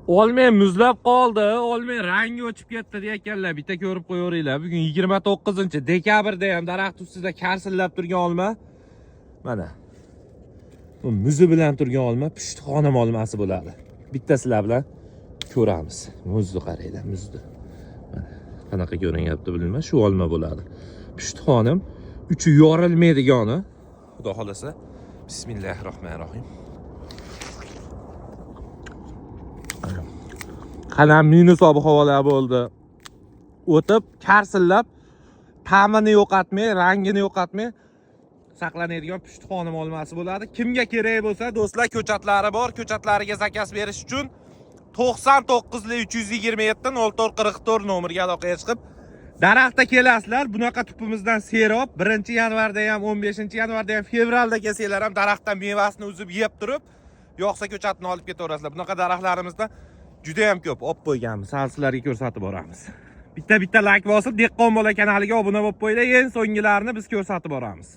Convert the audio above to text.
Olma muzlab qoldi, olma rangi o'chib ketdi deyotganlar bitta ko'rib qo'yaveringlar. Bugun 29-dekabrda ham daraxt ustida karsillab turgan olma. Mana. Bu muzi bilan turgan olma Pushtxonim olmasi bo'ladi. Bitta sizlar bilan ko'ramiz. Muzni qaranglar, muzni. Mana qanaqa ko'rinyapti bilmayman, shu olma bo'ladi. Pushtxonim uchi yorilmaydigani. Xudo xolasa. Bismillahirrohmanirrohim. Qanam minus ob havolar bo'ldi. O'tib, karsillab, ta'mini yo'qotmay, rangini yo'qotmay saqlanadigan Pushtxonim olmasi bo'ladi. Kimga kerak bo'lsa, do'stlar, ko'chatlari bor. Ko'chatlariga zakaz berish uchun 99 327 04 44 nomerga aloqaga chiqib, daraxtda kelasizlar. Bunaqa tupimizdan serob 1-yanvarda ham, 15-yanvarda ham, fevralda kelsanglar ham daraxtdan mevasini uzib yeb turib, yoqsa ko'chatini olib ketaverasizlar. Bunaqa daraxtlarimizdan juda ham ko'p olib qo'yganmiz. Hali sizlarga ko'rsatib boramiz. Bitta-bitta like bosib, Dehqon bola kanaliga obuna bo'lib qo'yinglar. Eng so'nggilarini biz ko'rsatib boramiz.